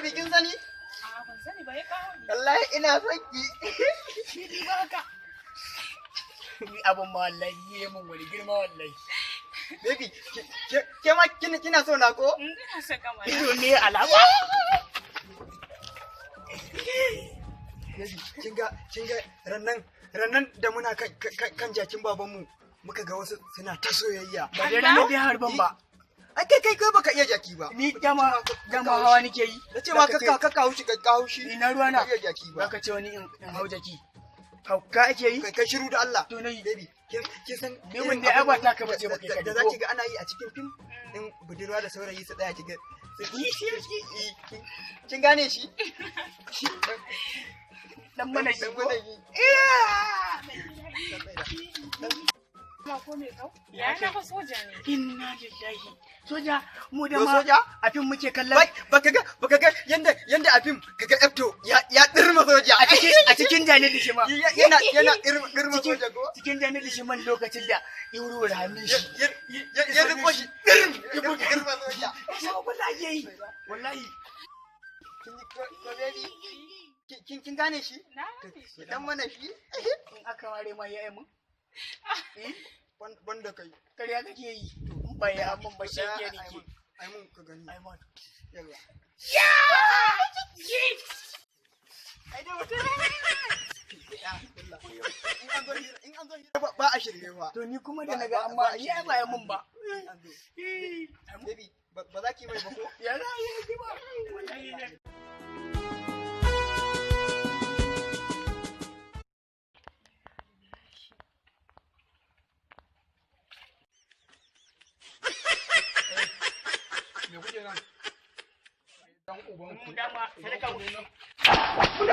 Baby kin sani? A ban sani ba ya kawo ni. Wallahi ina son ki. Ni ba haka. Ni abun ma wallahi yi mun wani girma wallahi. Baby ke ma kina so na ko? Ina son ka mana. Ido ne alama. Baby kin ga rannan da muna kan jakin babanmu muka ga wasu suna ta soyayya. Ba dai ranar da harban ba. Ai kai kai baka iya jaki ba. Ni dama hawa nake yi. Nace ma kakka haushi ka haushi. Ni na ruwa na. Iya jaki ba. Zaka ce wani in hau jaki. Hauka ake yi? Kai shiru da Allah. To nayi. Baby kin san Ni mun dai ai ba taka bace ba kai da zaki ga ana yi a cikin fim din budurwa da saurayi su tsaya ki ga. Kin gane shi? Dan mana shi ko? Ma ko me kau? Ya na fa soja ne. Inna lillahi. Soja mu da Yo, ma soja? a fim muke kallon Baka ga yanda a fim kaga Efto ya dirma soja. a cikin Jamilu shi ma. Yana dirma soja ko? Cikin Jamilu shi man lokacin da ya wurwura hannun shi. Ya riko shi dirm ya dirma soja. Sai wallahi yayi. Wallahi. Kin ji ko baby? Kin gane shi? Na gane shi. Dan mana shi. In aka ware ma ya yi mun. Banda kai. Ƙarya kake yi. In ba ya mun ba shege ne ke. Ai mun ka gani. Ai mun. Yalla. In an zo hira ba a shirye ba. To ni kuma da naga amma ni ai ba ya mun ba. Baby ba za ki mai ba ko? Ya za a yi ba. Wallahi. Me kuke nan? Dan uban ku. Dama sadaka mu. Ku.